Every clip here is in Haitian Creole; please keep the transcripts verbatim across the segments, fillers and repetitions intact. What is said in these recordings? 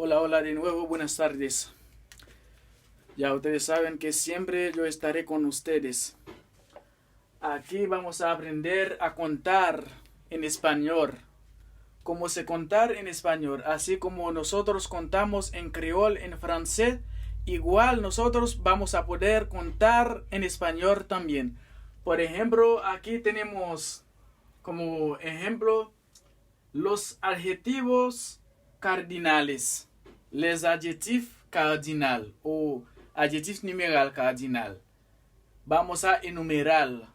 Hola, hola de nuevo, buenas tardes. Ya ustedes saben que siempre yo estaré con ustedes. Aquí vamos a aprender a contar en español. Como se contar en español, así como nosotros contamos en creol, en francés, igual nosotros vamos a poder contar en español también. Por ejemplo, aquí tenemos como ejemplo los adjetivos cardinales, les adjectifs cardinal ou adjektif nimeral kadinal. Vamos a enumerar.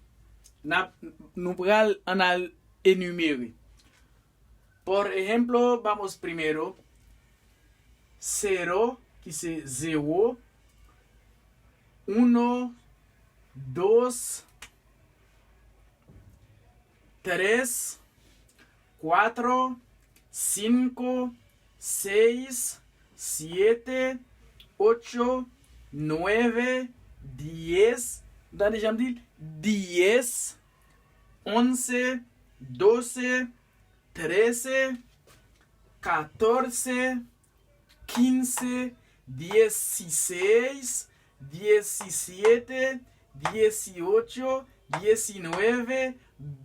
N ap, nou pral ann al enimere. Por ejemplo, vamos primero, cero, ki se zewo, uno, dos, tres, cuatro, cinco, seis, siete, ocho, nueve, diez. Tande jan m di l, diez, once, doce, trece, catorce, quince, dieciséis, diecisiete, dieciocho, diecinueve,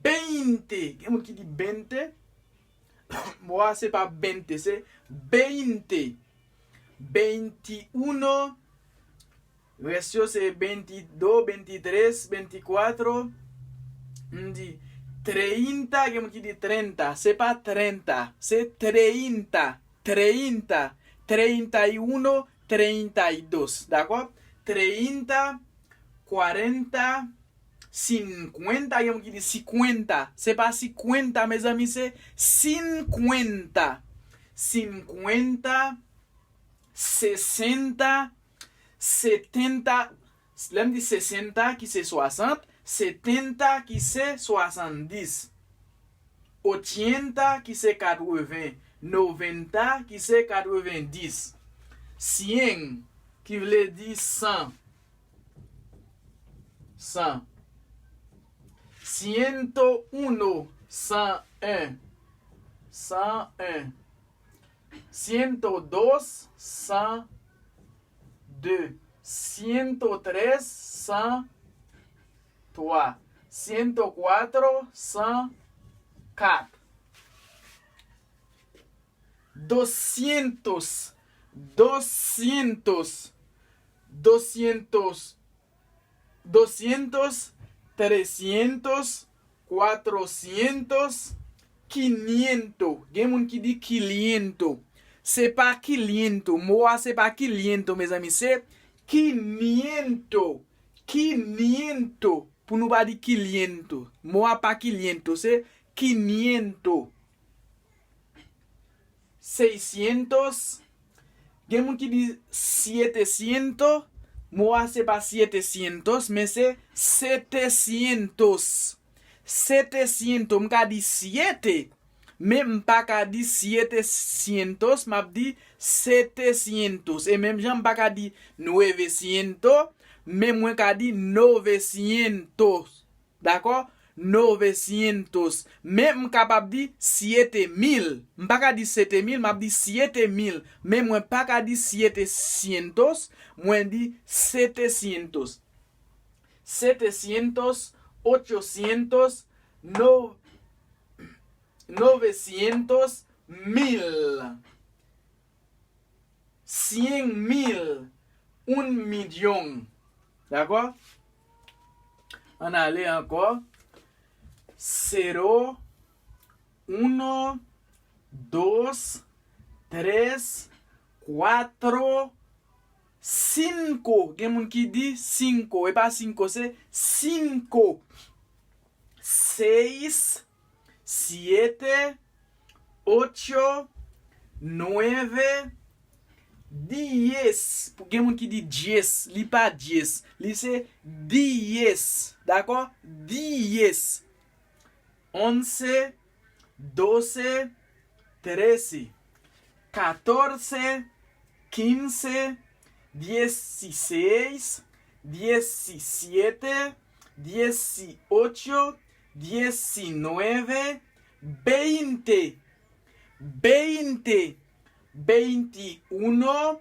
veinte. Gen moun ki di bente. Mo a se pa bente, se veinte. Veintiuno. Rès yo se veintidós, veintitrés, veinticuatro. M di treinta, gen moun ki di trenta. Se pa trenta, se treinta. Treinta, treinta y uno, treinta y dos, dakò? Treinta, cuarenta, cincuenta, gen moun ki di cincuenta. Se pa cincuenta, mezanmi, se cincuenta. Cincuenta, sesenta, setenta, lè m di sesenta ki se swasant, setenta ki se swasanndis. Ochenta ki se katreven, noventa ki se katrevendis, cien ki vle di san, san, ciento uno, san en, san en, ciento dos, san de, ciento tres, san twa, ciento cuatro, san kat, doscientos, doscientos, doscientos, doscientos, trescientos, cuatrocientos, quinientos. Gen moun ki di quinientos. Se pa quinientos. Mo a se pa quinientos, mezanmi. Se quinientos. Quinientos. Pou nou pa di quinientos. Mo a pa quinientos, se quinientos. Seiscientos. Gen moun ki di siete ciento. Mo a se pa siete cientos, men se setecientos. Setecientos. M ka di siete, men m pa ka di siete cientos. M ap di setecientos. E menm jan m pa ka di nuevecientos, men mwen ka di novecientos. Dakò? Novecientos. Men m kapab di siete mil. M pa ka di sete mil, m ap di siete mil. Men mwen pa ka di siete cientos, mwen di setecientos. Setecientos, ochocientos, no-, novecientos, mil. Cien mil, un millón. Dakò? Ann ale ankò. Cero, uno, dos, tres, cuatro, cinco. Gen moun ki di cinco. E pa cinco, se cinco. Seis, siete, ocho, nueve, diez. Pou gen moun ki di diez, li pa diez, li se diez. Dakò? Diez. Once, doce, trece, catorce, quince, dieciséis, diecisiete, dieciocho, diecinueve, veinte. Veinte. veintiuno,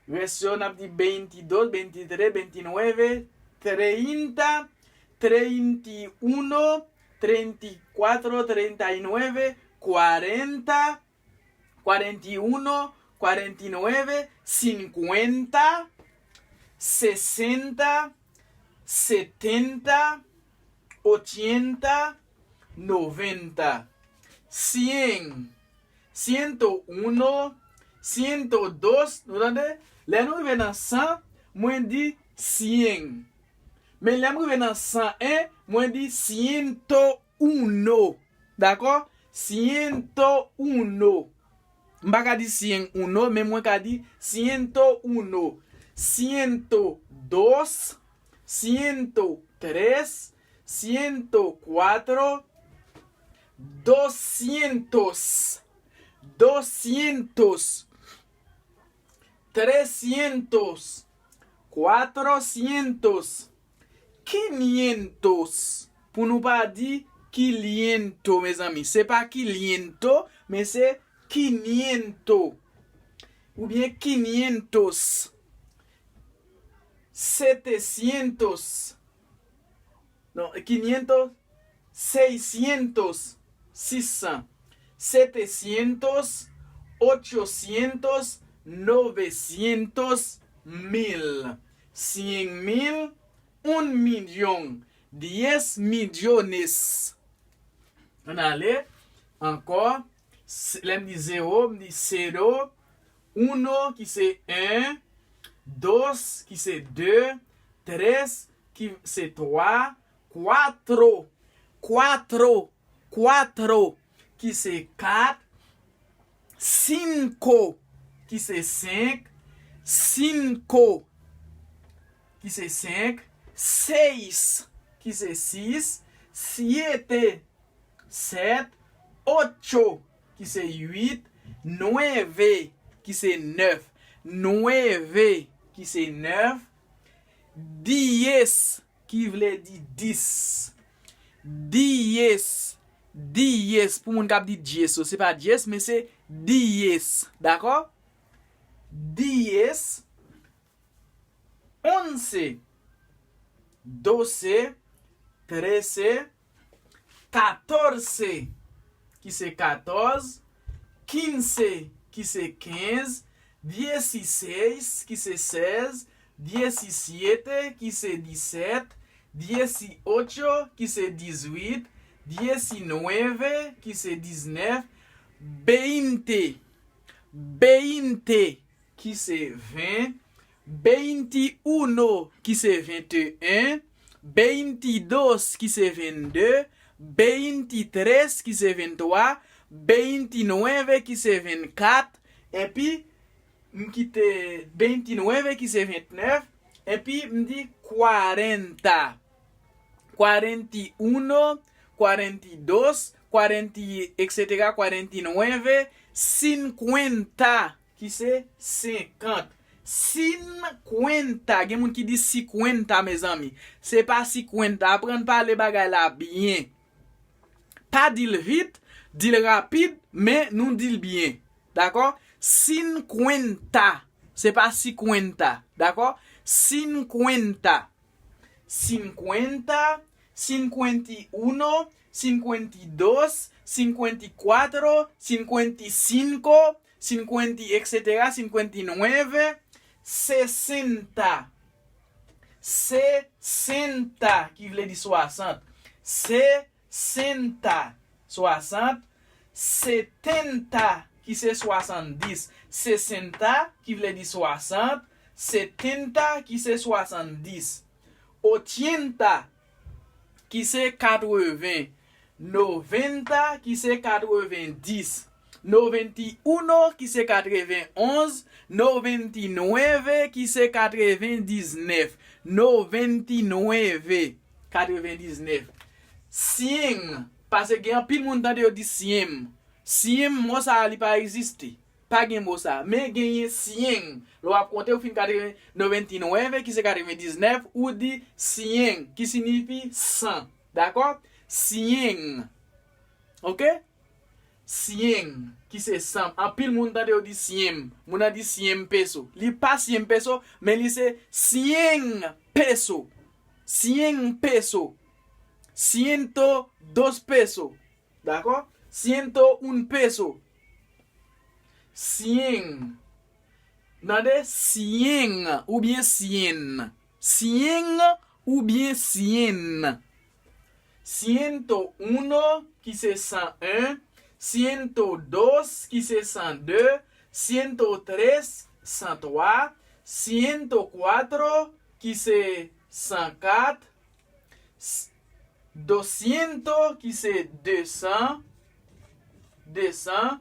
rès yo n ap di veintidós, veintitrés, veintinueve, treinta, treintiuno, treinticuatro, treinta y nueve, cuarenta, cuarenta y uno, cuarenta y nueve, cincuenta, sesenta, setenta, ochenta, noventa, cien, ciento uno, ciento dos, nou tande? Lè nou rive nan san, mwen di cien. Men lè m rive nan san en, mwen di ciento uno. Dakò? Ciento uno. M pa ka di cien uno, men mwen ka di ciento uno, ciento dos, ciento tres, ciento cuatro, doscientos, doscientos, trescientos, cuatrocientos, quinientos. Pou nou pa di quiniento, mezanmi. Se pa quiniento, men se quiniento. Oubyen quinientos. Setecientos. Non, quinientos, seiscientos, six cents, setecientos, ochocientos, novecientos, mil, cien mil, un millón, diez millones. Ann ale ankò. Lè m di zero, m di cero, uno ki se en, dos ki se de, tres ki se twa, cuatro, cuatro, cuatro ki se kat, cinco ki se senk, cinco ki se senk, seis ki se sis, siete, sèt, ocho ki se uit, nueve ki se nèf, nueve ki se nèf, diez ki vle di dis. Diez, diez, pou moun k ap di diez, se pa diez, men se diez, dakò? Diez, once, doce, trece, catorce ki se katòz, quince ki se kenz, dieciséis ki se sèz, diecisiete ki se disèt, dieciocho ki se dizuit, diecinueve ki se diznèf, veinte, veinte ki se ven, veintiuno ki se venteyen, veintidós ki se vennde, veintitrés ki se venntwa, veintinueve ki se vennkat, epi m kite veintinueve ki se ventnèf, epi m di cuarenta, cuarenta y uno, cuarenta y dos, cuarenta, etcetera, cuarenta y nueve, cincuenta ki se senkant. Cincuenta, gen moun ki di cincuenta, mezanmi. Se pa cincuenta. Aprann pale bagay la byen. Pa di l vit, di l rapid, men nou di l byen. Dakò? Cincuenta. Se pa cincuenta. Dakò? Cincuenta. Cincuenta, cincuenta y uno, cincuenta y dos, cincuenta y cuatro, cincuenta y cinco, cincuenta, etcetera, cincuenta y nueve, sesenta. Sesenta, ki vle di swasant. Sesenta, swasant. Setenta, ki se swasanndis. Sesenta, ki vle di swasant. Setenta, ki se swasanndis. Ochenta, ki se katreven. Noventa, ki se katrevendis. Noventa y uno, ki se katrevenonz. Noventa y nueve, ki se katrevendiznèf. Noventa y nueve, katrevendiznèf. Cien, paske gen anpil moun tande yo di cien. Cien, mo sa a, li pa egziste. Pa gen mo sa. Men genyen cien. Lè w ap konte, ou fin katreven, noventa y nueve, ki se katrevendiznèf, ou di cien, ki siyifi san. Dakò? Cien. Oke? Cien, ki se san. Anpil moun tande yo di cien. Moun nan di cien peso. Li pa cien peso, men li se cien peso. Cien peso. Ciento dos peso. Dakò? Ciento un peso. Cien. Tande? Cien oubyen cien. Cien oubyen cien. Ciento uno, ki se san en. Ciento dos, ki se san de. Ciento tres, san twa. Ciento cuatro, ki se san kat. S-, doscientos, ki se de san. De san.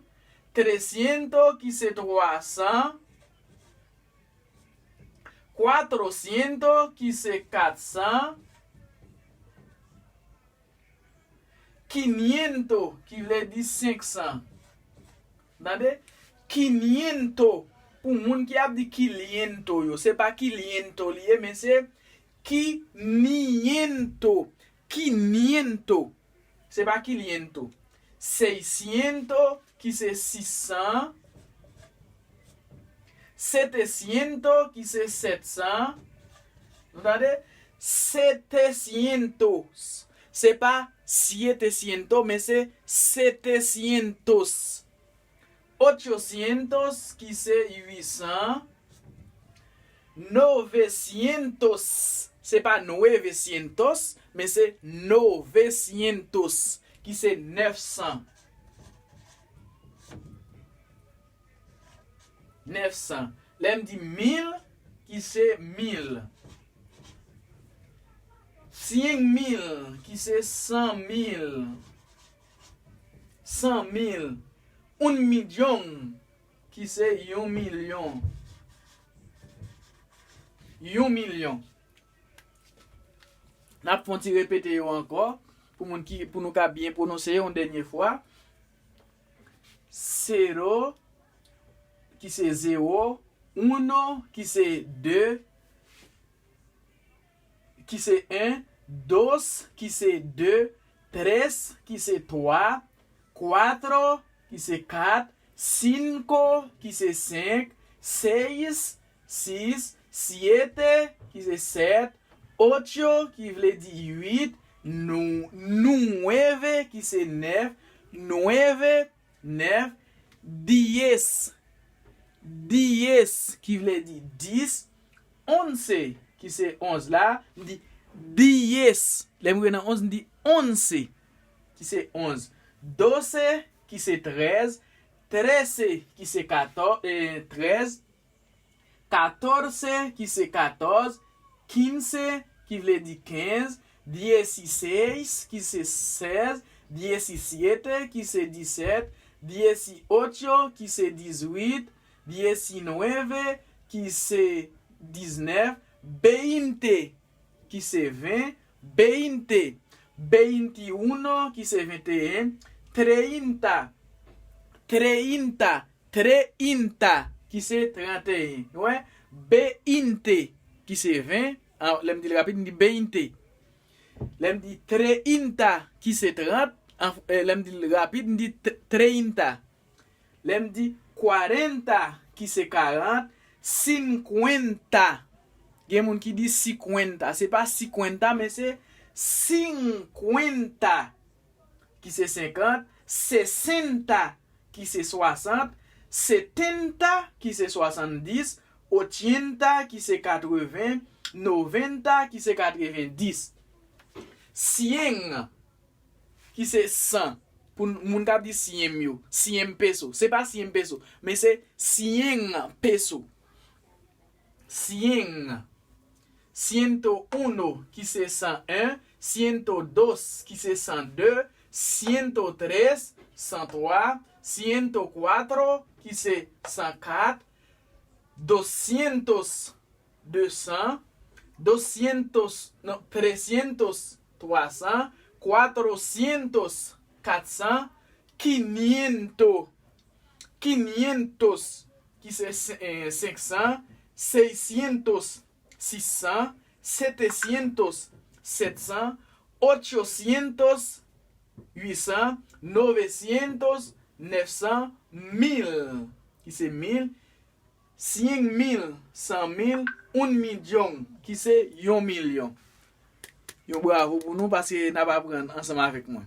Trescientos, ki se twa san. Cuatrocientos, ki se kat san. Quinientos, ki vle di senk san. Tande? Quinientos. Pou moun ki ap di quinientos yo, se pa quinientos li ye, men se quinientos. Quinientos. Se pa quinientos. Seiscientos, ki se sis san. Setecientos, ki se sèt san. Nou tande? Setecientos. Se pa siete cientos, men se setecientos. Ochocientos, ki se uit san. Novecientos. Se pa nuevecientos, men se novecientos, ki se nèf san. Nèf san. Lè m di mil, ki se mil. Cien mil, ki se san mil. San mil. Un millón, ki se yon milyon. Yon milyon. N ap fè yon ti repete yo ankò, pou moun ki, pou nou ka byen pwononse yo yon dènye fwa. Cero, ki se zewo. Uno, ki se de, ki se en. Dos, ki se de. Tres, ki se twa. Cuatro, ki se kat. Cinco, ki se senk. Seis, sis. Siete, ki se sèt. Ocho, ki vle di uit. Nu-, nueve, ki se nèf. Nueve, nèf. Diez, diez, ki vle di dis. Once, ki se onz la, m di diez. Lè m rive nan onz, m di once, ki se onz. Doce, ki se trèz. Trece, ki se katò-, e, trèz. Catorce, ki se katòz. Quince, ki vle di kenz. Dieciséis, ki se sèz. Diecisiete, ki se disèt. Dieciocho, ki se dizuit. Diecinueve, ki se diznèf. Veinte, ki se ven. Veinte. Veintiuno, ki se venteyen. Treinta. Treinta. Treinta, ki se tranteyen. Ou wè? Veinte, ki se ven. A, lè m di l rapid, m di veinte. Lè m di treinta, ki se trant, an, e, lè m di l rapid, m di t-, treinta. Lè m di cuarenta, ki se karant, cincuenta. Gen moun ki di cincuenta. Se pa cincuenta, men se cincuenta, ki se senkant. Sesenta, ki se swasant. Setenta, ki se swasanndis. Ochenta, ki se katreven. Noventa, ki se katrevendis. Cien, ki se san. Pou n-, moun k ap di cien yo, cien peso. Se pa cien peso, men se cien peso. Cien. Ciento uno, ki se san en. Ciento dos, ki se san de. Ciento tres, san twa. Ciento cuatro, ki se san kat. Doscientos, de san. Doscientos, non, trescientos, twa san. Cuatrocientos, kat san. Quiniento, quinientos, ki se se-, e, senk san. Seiscientos, sis san. Setecientos, sèt san. Ochocientos, uit san. Novecientos, nèf san, mil, ki se mil, cien mil, san mil, un millón, ki se yon milyon. Yon bravo pou nou paske n ap aprann ansanm avèk mwen.